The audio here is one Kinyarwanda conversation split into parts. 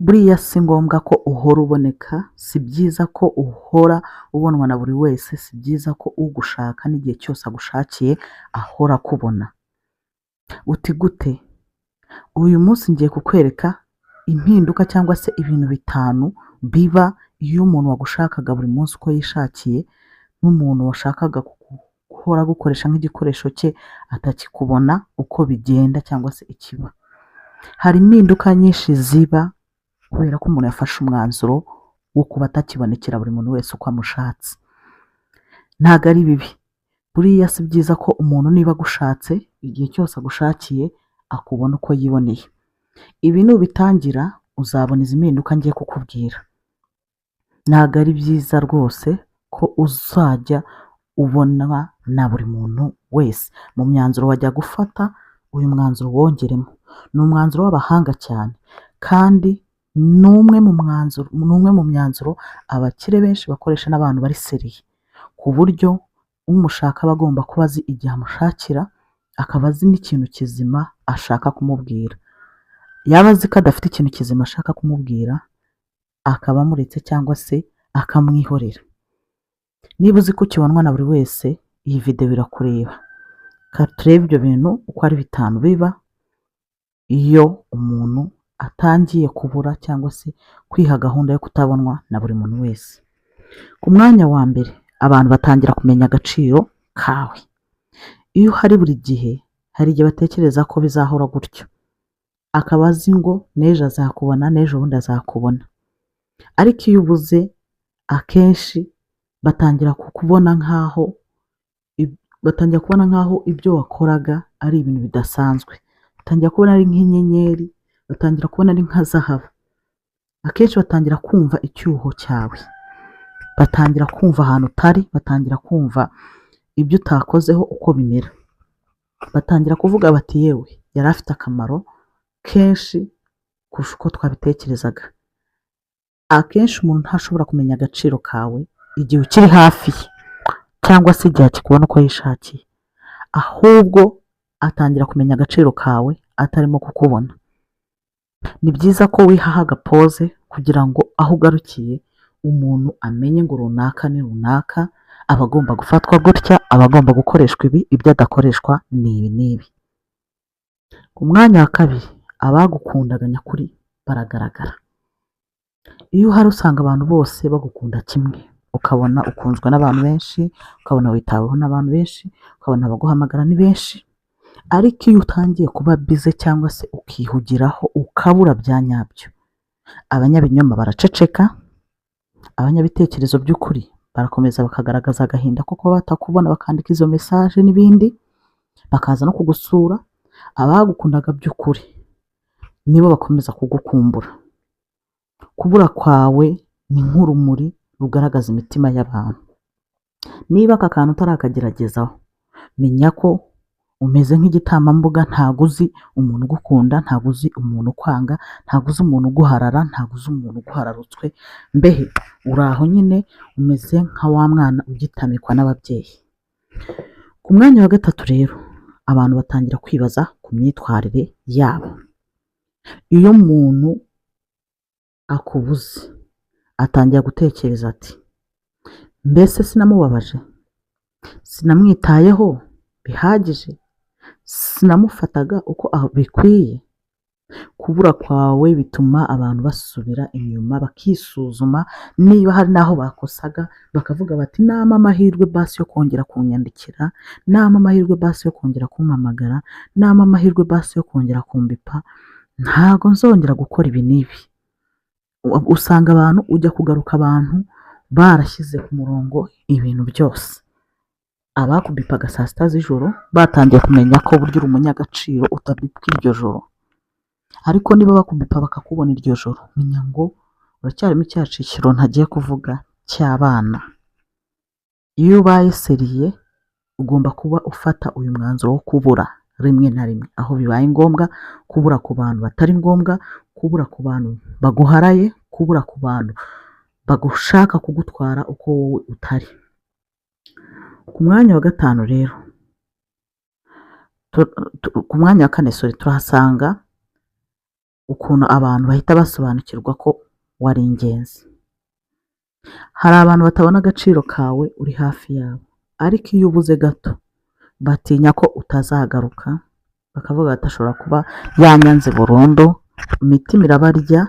Buriya si ngombwa ko uhora uboneka, si byiza ko uhora ubonwa na buri wese, si byiza ko ugushaka n'igihe cyose agushakiye ahora akubona. Uti gute? Uyu munsi ngiye kukwereka impinduka cyangwa se ibintu bitanu biba iyo umuntu wagushakaga buri munsi uko yishakiye n'umuntu washakaga guhora agukoresha nk'igikoresho cye atakikubona, uko bigenda cyangwa se ikiba. Hari impinduka nyinshi ziba kubera ko umuntu yafashe umwanzuro wo kuba atakibonekera buri muntu wese uko amushatse. Ntabwo ari bibi. Buriya si byiza ko umuntu niba agushatse igihe cyose agushakiye akubona uko yiboneye. Ibi nubitangira uzabona izi mpinduka ngiye kukubwira. Ntabwo ari byiza rwose ko uzajya ubonwa na buri muntu wese. Mu myanzuro wajya gufata, uyu mwanzuro wongeremo. Ni umwanzuro w'abahanga cyane kandi ni umwe mu mwanzuro, ni umwe mu myanzuro abakire benshi bakoresha n'abantu bari sérieux, ku buryo umushaka aba agomba kuba azi igihe amushakira, akaba azi n'ikintu kizima ashaka kumubwira. Yaba azi ko adafite ikintu kizima ashaka kumubwira, akaba amuretse cyangwa se akamwihorera. Niba uzi ko ukibonwa na buri wese, iyi videwo irakureba. Reka turebe ibyo bintu uko ari bitanu biba iyo umuntu atangiye kubura cyangwa se kwiha gahunda yo kutabonwa na buri muntu wese. Ku mwanya wa mbere, abantu batangira kumenya agaciro kawe. Iyo uhari buri gihe, hari igihe batekereza ko bizahora gutyo, akaba azi ngo n'ejo azakubona, n'ejo bundi azakubona. Ariko iyo ubuze, akenshi batangira kubona nk'aho ibyo wakoraga ari ibintu bidasanzwe. Batangira kubona ari nk'inyenyeri, batangira kubona ari nka zahabu. Akenshi batangira kumva icyuho cyawe, batangira kumva ahantu utari, batangira kumva ibyo utakozeho uko bimera. Batangira kuvuga bati: "Yewe, yari afite akamaro kenshi kurusha uko twabitekerezaga." Akenshi umuntu ntashobora kumenya agaciro kawe igihe ukiri hafi ye cyangwa se igihe akikubona uko yishakiye, ahubwo atangira kumenya agaciro kawe atarimo kukubona. Ni byiza ko wihaho agapoze kugira ngo aho ugarukiye umuntu amenye ngo runaka ni runaka, aba agomba gufatwa gutya, aba agomba gukoreshwa ibi, ibyo adakoreshwa ni ibi n'ibi. Ku mwanya wa kabiri, abagukundaga nyakuri baragaragara. Iyo uhari usanga abantu bose bagukunda kimwe, ukabona ukunzwe n'abantu benshi, ukabona witaweho n'abantu benshi, ukabona abaguhamagara ni benshi. Ariko iyo utangiye kuba busy cyangwa se ukihugiraho ukabura bya nyabyo, abanyabinyoma baraceceka, abanyabitekerezo by'ukuri barakomeza bakagaragaza agahinda ko kuba batakubona, bakandika izo message n'ibindi, bakaza no kugusura. Abagukundaga by'ukuri nibo bakomeza kugukumbura. Kubura kwawe ni nk'urumuri rugaragaza imitima y'abantu. Niba aka kantu utarakageragezaho, menya ko umeze nk'igitambambuga, ntabwo uzi umuntu ugukunda, ntabwo uzi umuntu ukwanga, ntabwo uzi umuntu uguharara, ntabwo uzi umuntu uguhararutswe, mbehe uri aho nyine umeze nka wa mwana ugitamikwa n'ababyeyi. Ku mwanya wa gatatu rero, abantu batangira kwibaza ku myitwarire yabo. Iyo umuntu akubuze, atangira gutekereza ati: "Mbese sinamubabaje? Sinamwitayeho bihagije? Sinamufataga uko bikwiye?" Kubura kwawe bituma abantu basubira inyuma bakisuzuma niba hari n'aho bakosaga, bakavuga bati: "Nampa amahirwe basi yo kongera kunyandikira, nampa amahirwe basi yo kongera kumpamagara, nampa amahirwe basi yo kongera kumbipa, ntago nzongera gukora ibi n'ibi." Usanga abantu ujya kugaruka abantu barashyize ku murongo ibintu byose. Abakubipaga saa 6 z'ijoro batangiye kumenya ko burya uri umunyagaciro utabipwa iryo joro. Ariko niba bakubipa bakakubona iryo joro, menya ngo uracyarimo cya cyiciro ntagiye kuvuga cy'abana. Iyo ubaye sérieux, ugomba kuba ufata uyu mwanzuro wo kubura rimwe na rimwe aho bibaye ngombwa, kubura ku bantu batari ngombwa, kubura ku bantu baguharaye, kubura ku bantu bagushaka kugutwara uko wowe utari. Ku mwanya wa gatanu rero, ku mwanya wa kane, sorry, turahasanga Ukuntu abantu bahita basobanukirwa ko wari ingenzi. Hari abantu batabona agaciro kawe uri hafi yabo, ariko iyo ubuze gato batinya ko utazagaruka, bakavuga bati ashobora kuba yanyanze burundu, imitima irabarya,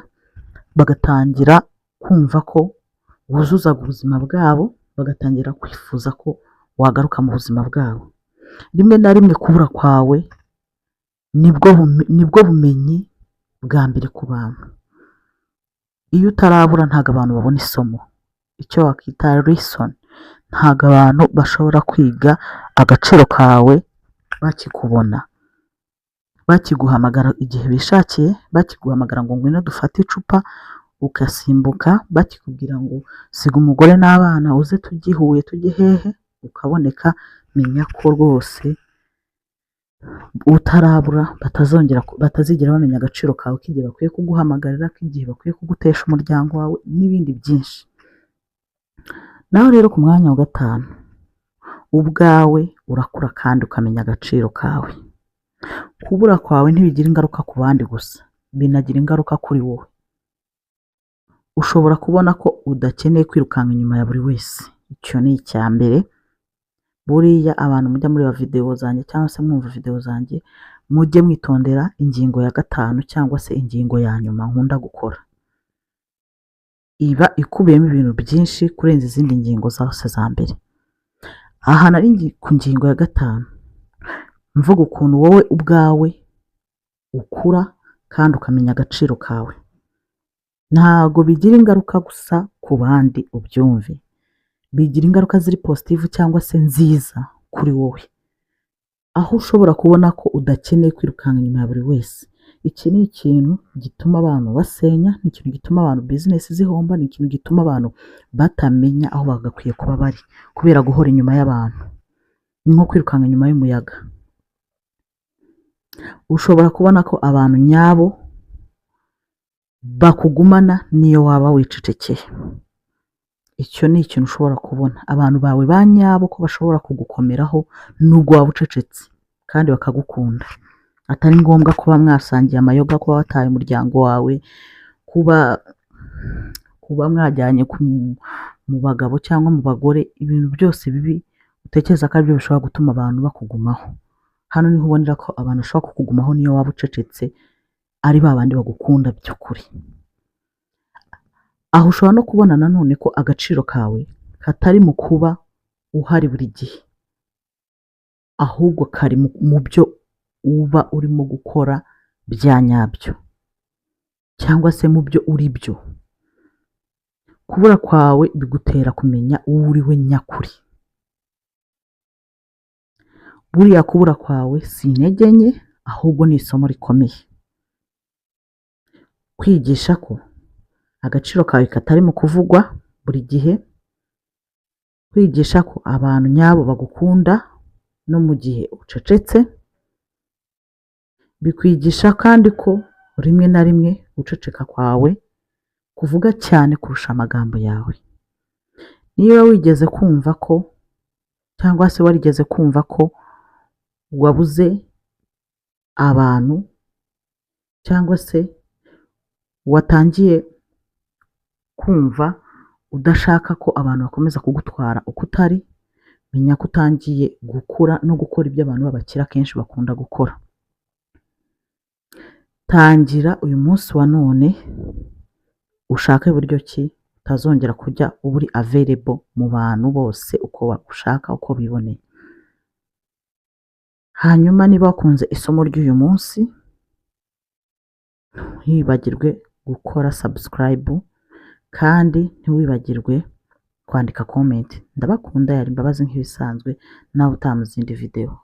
bagatangira kumva ko wuzuzaga ubuzima bwabo, bagatangira kwifuza ko wagaruka mu buzima bwabo. Rimwe na rimwe kubura kwawe nibwo bumenyi bwa mbere ku bantu. Iyo utarabura ntabwo abantu babona isomo, icyo wakwita lesson. Ntabwo abantu bashobora kwiga agaciro kawe bakikubona, bakiguhamagara igihe bishakiye, bakiguhamagara ngo ngwino dufate icupa ugasimbuka, bakikubwira ngo siga umugore n'abana uze tujye i Huye, tujye hehe, ukaboneka. Menya ko rwose utarabura batazongera, batazigera bamenya agaciro kawe k'igihe bakwiye kuguhamagarira, k'igihe bakwiye kugutesha umuryango wawe n'ibindi byinshi. Naho rero ku mwanya wa gatanu, ubwawe urakura kandi ukamenya agaciro kawe. Kubura kwawe ntibigira ingaruka ku bandi gusa, binagira ingaruka kuri wowe. Ushobora kubona ko udakeneye kwirukanka inyuma ya buri wese, icyo ni icya mbere. Buriya abantu mujya mureba videwo zanjye cyangwa se mwumva videwo zanjye, mujye mwitondera ingingo ya gatanu cyangwa se ingingo ya nyuma nkunda gukora. Iba ikubiyemo ibintu byinshi kurenza izindi ngingo zose za mbere. Aha nari ku ngingo ya gatanu, mvuga ukuntu wowe ubwawe ukura kandi ukamenya agaciro kawe. Ntabwo bigira ingaruka gusa ku bandi, ubyumve, bigira ingaruka ziri positive cyangwa se nziza kuri wowe, aho ushobora kubona ko udakeneye kwirukanka inyuma ya buri wese. Iki ni ikintu gituma abantu basenya, ni ikintu gituma abantu business zihomba, ni ikintu gituma abantu batamenya aho bagakwiye kuba bari kubera guhora inyuma y'abantu. Ni nko kwirukanka inyuma y'umuyaga. Ushobora kubona ko abantu nyabo bakugumana n'iyo waba wicecekeye. Icyo ni ikintu ushobora kubona, abantu bawe ba nyabo ko bashobora kugukomeraho nubwo waba ucecetse kandi bakagukunda. Atari ngombwa kuba mwasangiye amayoga, kuba wataye umuryango wawe, kuba mwajyanye mu bagabo cyangwa mu bagore, ibintu byose bibi utekereza ko aribyo bishobora gutuma abantu bakugumaho. Hano niho ubonera ko abantu bashobora kukugumaho niyo waba ucecetse, ari ba bandi bagukunda by'ukuri. Aho ushobora no kubona nanone ko agaciro kawe katari mu kuba uhari buri gihe, ahubwo kari mu byo uba urimo gukora bya nyabyo cyangwa se mu byo uri byo. Kubura kwawe bigutera kumenya uwo uri we nyakuri. Buriya kubura kwawe si intege nke, ahubwo ni isomo rikomeye. Kwigisha ko agaciro kawe katari mu kuvugwa buri gihe, kwigisha ko abantu nyabo bagukunda no mu gihe ucecetse, bikwigisha kandi ko rimwe na rimwe guceceka kwawe kuvuga cyane kurusha amagambo yawe. Niba wigeze kumva ko cyangwa se warigeze kumva ko wabuze abantu cyangwa se watangiye kumva udashaka ko abantu bakomeza kugutwara uko utari, menya ko utangiye gukura no gukora ibyo abantu b'abakire akenshi bakunda gukora. Tangira uyu munsi wa none ushake buryo ki utazongera kujya uba uri available mu bantu bose uko bagushaka, uko biboneye. Hanyuma niba wakunze isomo ry'uyu munsi, ntiwibagirwe gukora subscribe kandi ntiwibagirwe kwandika comment. Ndabakunda, yari Mbabazi nk'ibisanzwe, nawe utaha mu zindi video.